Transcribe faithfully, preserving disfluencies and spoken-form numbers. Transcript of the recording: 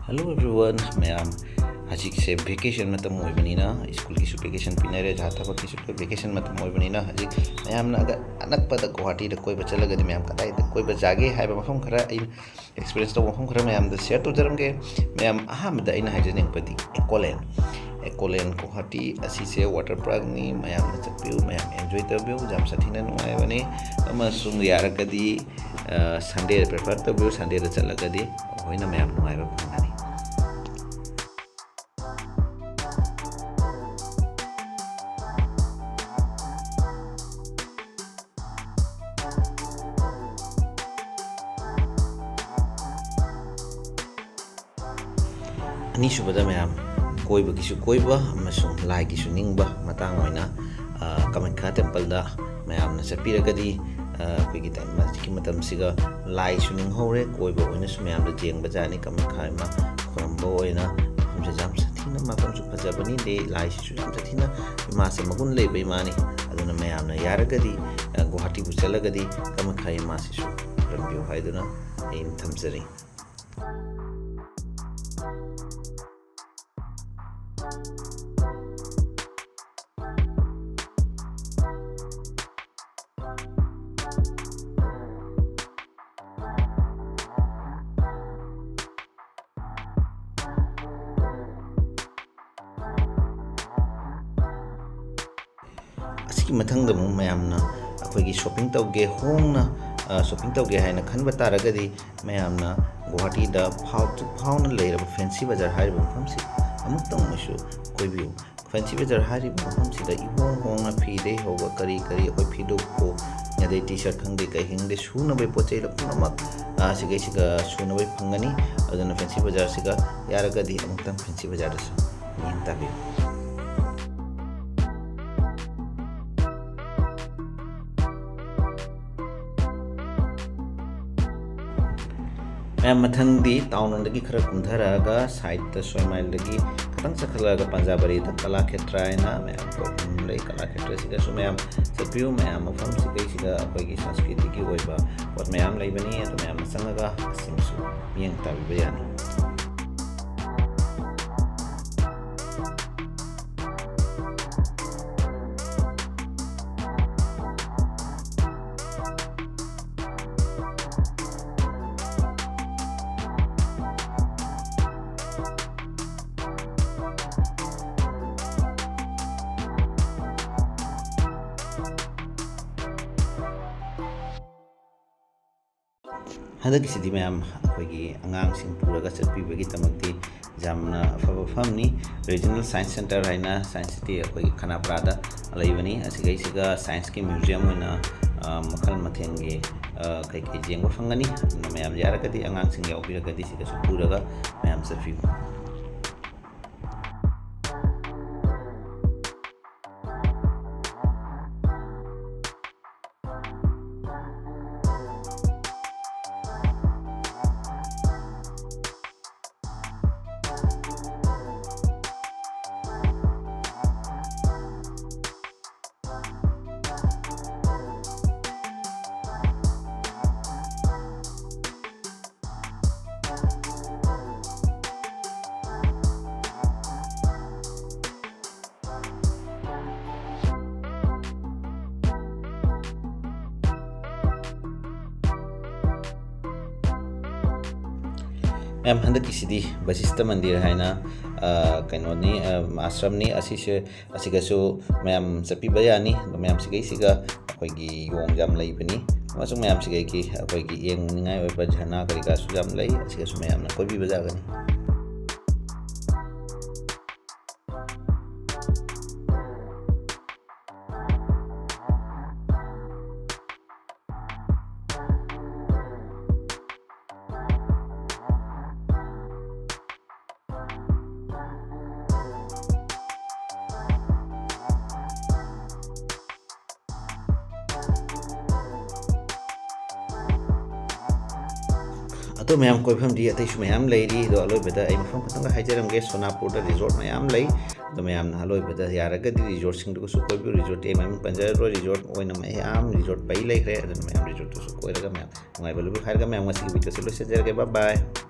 Hello everyone, ꯃꯌꯥꯝ, ꯍꯧꯖꯤꯛꯁꯦ vacation ꯃꯇꯝ ꯑꯣꯏꯕꯅꯤꯅ, ꯁ꯭ꯀꯨꯜꯒꯤꯁꯨ vacation ꯄꯤꯅꯔꯦ, ꯖꯍꯥ ꯊꯕꯛꯀꯤꯁꯨ vacation ꯃꯇꯝ ꯑꯣꯏꯕꯅꯤꯅ, ꯍꯧꯖꯤꯛ ꯃꯌꯥꯝꯅ ꯑꯒ-, ꯑꯅꯛꯄꯗ ꯒꯨꯋꯥꯍꯥꯇꯤꯗ ꯀꯣꯏꯕ ꯆꯠꯂꯒꯗꯤ ꯃꯌꯥꯝ ꯀꯗꯥꯏꯗ ꯀꯣꯏꯕ ꯖꯥꯒꯦ ꯍꯥꯏꯕ ꯃꯐꯝ ꯈꯔ, ꯑꯩꯅ experience ꯇꯧꯕ ꯃꯐꯝ ꯈꯔ ꯃꯌꯥꯝꯗ share ꯇꯧꯖꯔꯝꯒꯦ꯫ ꯃꯌꯥꯝ, ꯑꯍꯥꯟꯕꯗ ꯑꯩꯅ ꯍꯥꯏꯖꯅꯤꯡꯕꯗꯤ Echolland꯫ Echolland ꯒꯨꯋꯥꯍꯥꯇꯤ ꯑꯁꯤꯁꯦ water parkꯅꯤ, ꯃꯌꯥꯝꯅ ꯆꯠꯄꯤꯌꯨ, ꯃꯌꯥꯝ enjoy ꯇꯧꯕꯤꯌꯨ, ꯌꯥꯝ ꯁꯥꯊꯤꯅ ꯅꯨꯡꯉꯥꯏꯕꯅꯤ꯫ ꯑꯃꯁꯨꯡ ꯌꯥꯔꯒꯗꯤ, ꯑ, Sundayꯗ prefer ꯇꯧꯕꯤꯌꯨ, Sundayꯗ ꯆꯠꯂꯒꯗꯤ ꯑꯩꯈꯣꯏꯅ ꯃꯌꯥꯝ ꯅꯨꯡꯉꯥꯏꯕ ꯐꯪꯒꯅꯤ꯫ ꯑꯅꯤꯁꯨꯕꯗ ꯃꯌꯥꯝ, ꯀꯣꯏꯕꯒꯤꯁꯨ ꯀꯣꯏꯕ ꯑꯃꯁꯨꯡ ꯂꯥꯏꯒꯤꯁꯨ ꯅꯤꯡꯕ ꯃꯇꯥꯡ ꯑꯣꯏꯅ, ꯑ, ꯀꯃꯈ꯭ꯌꯥ templeꯗ ꯃꯌꯥꯝꯅ ꯆꯠꯄꯤꯔꯒꯗꯤ, ꯑ, ꯑꯩꯈꯣꯏꯒꯤ ꯇꯥꯏꯝ-, ꯍꯧꯖꯤꯛꯀꯤ ꯃꯇꯝꯁꯤꯒ ꯂꯥꯏꯁꯨ ꯅꯤꯡꯍꯧꯔꯦ, ꯀꯣꯏꯕ ꯑꯣꯏꯅꯁꯨ ꯃꯌꯥꯝꯗ ꯌꯦꯡꯕ ꯖꯥꯠꯅꯤ꯫ ꯀꯃꯈ꯭ꯌꯥ ꯏꯃꯥ ꯈꯨꯔꯨꯝꯕ ꯑꯣꯏꯅ ꯃꯐꯝꯁꯤꯗ ꯌꯥꯝ ꯁꯥꯊꯤꯅ ꯃꯐꯝꯁꯨ ꯐꯖꯕꯅꯤ, ꯑꯗꯩ ꯂꯥꯏꯁꯤꯁꯨ ꯌꯥꯝ ꯁꯥꯊꯤꯅ ꯏꯃꯥꯁꯦ ꯃꯒꯨꯟ ꯂꯩꯕ ꯏꯃꯥꯅꯤ꯫ ꯑꯗꯨꯅ ꯃꯌꯥꯝꯅ ꯌꯥꯔꯒꯗꯤ, ꯑ, ꯒꯨꯋꯥꯍꯥꯇꯤꯕꯨ ꯆꯠꯂꯒꯗꯤ ꯀꯃꯈ꯭ꯌꯥ ꯏꯃꯥꯁꯤꯁꯨ ꯈꯨꯔꯨꯝꯕꯤꯌꯨ ꯍꯥꯏꯗꯨꯅ ꯑꯩꯅ ꯊꯝꯖꯔꯤ꯫ ꯑꯁꯤꯒꯤ ꯃꯊꯪꯗ ꯑꯃꯨꯛ ꯃꯌꯥꯝꯅ ꯑꯩꯈꯣꯏꯒꯤ shopping ꯇꯧꯒꯦ, ꯍꯣꯡꯅ, ꯑ, shopping ꯇꯧꯒꯦ ꯍꯥꯏꯅ ꯈꯟꯕ ꯇꯥꯔꯒꯗꯤ, ꯃꯌꯥꯝꯅ ꯒꯨꯋꯥꯍꯥꯇꯤꯗ ꯐꯥꯎ-, ꯐꯥꯎꯅ ꯂꯩꯔꯕ Fancy Bazaar ꯍꯥꯏꯔꯤꯕ ꯃꯐꯝꯁꯤ ꯑꯃꯨꯛꯇꯪ ꯑꯣꯏꯁꯨ ꯀꯣꯏꯕꯤꯌꯨ꯫ Fancy Bazaar ꯍꯥꯏꯔꯤꯕ ꯃꯐꯝꯁꯤꯗ ꯏꯍꯣꯡ ꯍꯣꯡꯅ ꯐꯤꯗꯩ ꯍꯧꯕ ꯀꯔꯤ ꯀꯔꯤ ꯑꯩꯈꯣꯏ ꯐꯤꯗꯨ ꯀꯣ-, ꯑꯗꯩ T-shirt ꯈꯪꯗꯦ, ꯀꯩ ꯈꯪꯗꯦ, ꯁꯨꯅꯕꯒꯤ ꯄꯣꯠ ꯆꯩ ꯄꯨꯝꯅꯃꯛ, ꯑ, ꯁꯤꯒꯩꯁꯤꯒ ꯁꯨꯅꯕ ꯐꯪꯒꯅꯤ꯫ ꯑꯗꯨꯅ Fancy Bazaarꯁꯤꯒ ꯌꯥꯔꯒꯗꯤ ꯑꯃꯨꯛꯇꯪ Fancy Bazaarꯗꯁꯨ ꯃꯤꯠꯌꯦꯡ ꯇꯥꯕꯤꯌꯨ꯫ ꯃꯌꯥꯝ, ꯃꯊꯪꯗꯤ town ꯂꯣꯝꯗꯒꯤ ꯈꯔ ꯀꯨꯝꯊꯔꯛꯑꯒ sideꯇ ꯁꯣꯏꯃꯥꯏꯜꯗꯒꯤ ꯈꯤꯇꯪ ꯆꯠꯈꯠꯂꯛꯑꯒ ꯄꯟꯖꯥꯕꯔꯤꯗ ꯀꯂꯥ ꯈꯦꯇ꯭ꯔ ꯍꯥꯏꯅ ꯃꯌꯥꯝ ꯄꯣꯠ ꯂꯩ꯫ ꯀꯂꯥ ꯈꯦꯇ꯭ꯔꯁꯤꯗꯁꯨ ꯃꯌꯥꯝ ꯆꯠꯄꯤꯌꯨ꯫ ꯃꯌꯥꯝ, ꯃꯐꯝꯁꯤꯗꯩꯁꯤꯗ ꯑꯩꯈꯣꯏꯒꯤ ꯁꯪꯁꯀ꯭ꯔꯤꯇꯤꯒꯤ ꯑꯣꯏꯕ ꯄꯣꯠ ꯃꯌꯥꯝ ꯂꯩꯕꯅꯤ꯫ ꯑꯗꯨ ꯃꯌꯥꯝꯅ ꯆꯪꯉꯒ ꯑꯁꯤꯃꯁꯨ ꯃꯤꯠꯌꯦꯡ ꯇꯥꯕꯤꯕ ꯌꯥꯅꯤ꯫ ꯍꯟꯗꯛꯀꯤꯁꯤꯗꯤ ꯃꯌꯥꯝ ꯑꯩꯈꯣꯏꯒꯤ ꯑꯉꯥꯡꯁꯤꯡ ꯄꯨꯔꯒ ꯆꯠꯄꯤꯕꯒꯤꯗꯃꯛꯇꯤ ꯌꯥꯝꯅ ꯑꯐꯕ ꯃꯐꯝꯅꯤ꯫ Regional Science Centre ꯍꯥꯏꯅ Science City ꯑꯩꯈꯣꯏꯒꯤ ꯈꯅꯥꯄꯔꯥꯗ ꯂꯩꯕꯅꯤ꯫ ꯑꯁꯤꯒꯩꯁꯤꯒ science ꯀꯤ museum ꯑꯣꯏꯅ, ꯑ, ꯃꯈꯜ ꯃꯊꯦꯜꯒꯤ, ꯑ, ꯀꯩꯀꯩ ꯌꯦꯡꯕ ꯐꯪꯒꯅꯤ꯫ ꯑꯗꯨꯅ ꯃꯌꯥꯝ ꯌꯥꯔꯒꯗꯤ ꯑꯉꯥꯡꯁꯤꯡ ꯌꯥꯎꯕꯤꯔꯒꯗꯤ ꯁꯤꯗꯁꯨ ꯄꯨꯔꯒ ꯃꯌꯥꯝ ꯆꯠꯄꯤꯌꯨ꯫ ꯃꯌꯥꯝ, ꯍꯟꯗꯛꯀꯤꯁꯤꯗꯤ ꯕꯁꯤꯁꯇ ꯃꯟꯗꯤꯔ ꯍꯥꯏꯅ, ꯑ, ꯀꯩꯅꯣꯅꯤ, ꯑ, ꯑꯥꯁ꯭ꯔꯝꯅꯤ꯫ ꯑꯁꯤꯁꯦ, ꯑꯁꯤꯒꯁꯨ ꯃꯌꯥꯝ ꯆꯠꯄꯤꯕ ꯌꯥꯅꯤ꯫ ꯑꯗꯣ ꯃꯌꯥꯝ ꯁꯤꯒꯩꯁꯤꯒ ꯑꯩꯈꯣꯏꯒꯤ ꯌꯣꯡ ꯌꯥꯝ ꯂꯩꯕꯅꯤ, ꯑꯃꯁꯨꯡ ꯃꯌꯥꯝ ꯁꯤꯒꯩꯒꯤ ꯑꯩꯈꯣꯏꯒꯤ ꯌꯦꯡꯅꯤꯡꯉꯥꯏ ꯑꯣꯏꯕ ꯖꯔꯅꯥ ꯀꯔꯤ ꯀꯔꯥꯁꯨ ꯌꯥꯝ ꯂꯩ꯫ ꯑꯁꯤꯒꯁꯨ ꯃꯌꯥꯝꯅ ꯀꯣꯏꯕꯤꯕ ꯌꯥꯒꯅꯤ꯫ ꯑꯗꯣ ꯃꯌꯥꯝ, ꯀꯣꯏꯐꯝꯗꯤ ꯑꯇꯩꯁꯨ ꯃꯌꯥꯝ ꯂꯩꯔꯤ꯫ ꯑꯗꯣ ꯑꯂꯣꯏꯕꯗ ꯑꯩ ꯃꯐꯝ ꯈꯛꯇꯪꯒ ꯍꯥꯏꯖꯔꯝꯒꯦ, ꯁꯣꯅꯥꯄꯨꯔꯗ resort ꯃꯌꯥꯝ ꯂꯩ꯫ ꯑꯗꯣ ꯃꯌꯥꯝꯅ ꯑꯂꯣꯏꯕꯗ ꯌꯥꯔꯒꯗꯤ resortꯁꯤꯡꯗꯨꯒꯁꯨ ꯀꯣꯏꯕꯤꯌꯨ꯫ Resort ꯑꯩ ꯃꯃꯤꯡ ꯄꯟꯖꯔꯔꯣꯏ, resort ꯑꯣꯏꯅ ꯃꯌꯥꯝ resort ꯄꯩ ꯂꯩꯈ꯭ꯔꯦ꯫ ꯑꯗꯨꯅ ꯃꯌꯥꯝ resortꯇꯨꯁꯨ ꯀꯣꯏꯔꯒ ꯃꯌꯥꯝ ꯅꯨꯡꯉꯥꯏꯕ ꯂꯧꯕꯤꯌꯨ ꯍꯥꯏꯔꯒ ꯃꯌꯥꯝ ꯉꯁꯤꯒꯤ videoꯁꯦ ꯂꯣꯏꯁꯤꯟꯖꯔꯒꯦ꯫ Bye bye꯫